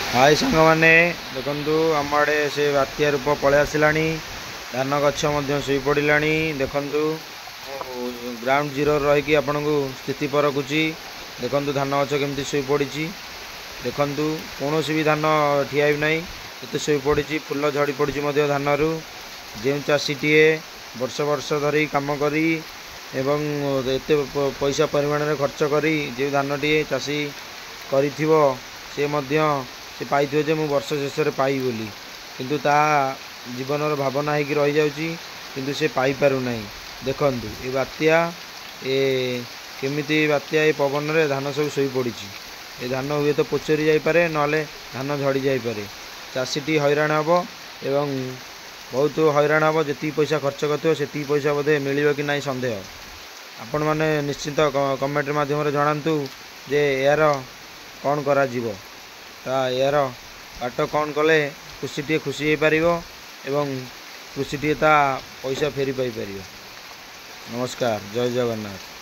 High ସାଙ୍ଗମାନେ, ଦେଖନ୍ତୁ ଆମ ଆଡ଼େ ସେ ବାତ୍ୟା ରୂପ ପଳେଇ ଆସିଲାଣି। ଧାନ ଗଛ ମଧ୍ୟ ଶୋଇପଡ଼ିଲାଣି। ଦେଖନ୍ତୁ, ମୁଁ ଗ୍ରାଉଣ୍ଡ ଜିରୋ ରହିକି ଆପଣଙ୍କୁ ସ୍ଥିତି ପରଖୁଛି। ଦେଖନ୍ତୁ ଧାନ ଗଛ କେମିତି ଶୋଇପଡ଼ିଛି। ଦେଖନ୍ତୁ, କୌଣସି ବି ଧାନ ଠିଆ ହେଉନାହିଁ, ଏତେ ଶୋଇପଡ଼ିଛି। ଫୁଲ ଝଡ଼ି ପଡ଼ିଛି ମଧ୍ୟ ଧାନରୁ। ଯେଉଁ ଚାଷୀଟିଏ ବର୍ଷ ବର୍ଷ ଧରି କାମ କରି ଏବଂ ଏତେ ପଇସା ପରିମାଣରେ ଖର୍ଚ୍ଚ କରି ଯେଉଁ ଧାନଟିଏ ଚାଷୀ କରିଥିବ, ସେ ମଧ୍ୟ ସେ ପାଇଥିବ ଯେ ମୁଁ ବର୍ଷ ଶେଷରେ ପାଇବି ବୋଲି, କିନ୍ତୁ ତାହା ଜୀବନର ଭାବନା ହେଇକି ରହିଯାଉଛି, କିନ୍ତୁ ସେ ପାଇପାରୁନାହିଁ। ଦେଖନ୍ତୁ ଏ ବାତ୍ୟା ଏ କେମିତି ବାତ୍ୟା, ଏ ପବନରେ ଧାନ ସବୁ ଶୋଇପଡ଼ିଛି। ଏ ଧାନ ହୁଏତ ପୋଚରି ଯାଇପାରେ, ନହେଲେ ଧାନ ଝଡ଼ି ଯାଇପାରେ। ଚାଷୀଟି ହଇରାଣ ହେବ ଏବଂ ବହୁତ ହଇରାଣ ହେବ। ଯେତିକି ପଇସା ଖର୍ଚ୍ଚ କରିଥିବ, ସେତିକି ପଇସା ବୋଧେ ମିଳିବ କି ନାହିଁ ସନ୍ଦେହ। ଆପଣମାନେ ନିଶ୍ଚିତ କମେଣ୍ଟ ମାଧ୍ୟମରେ ଜଣାନ୍ତୁ ଯେ ଏହାର କ'ଣ କରାଯିବ, ତା ଏହାର ବାଟ କ'ଣ କଲେ କୃଷିଟିଏ ଖୁସି ହେଇପାରିବ ଏବଂ କୃଷିଟିଏ ତା ପଇସା ଫେରି ପାଇପାରିବ। ନମସ୍କାର, ଜୟ ଜଗନ୍ନାଥ।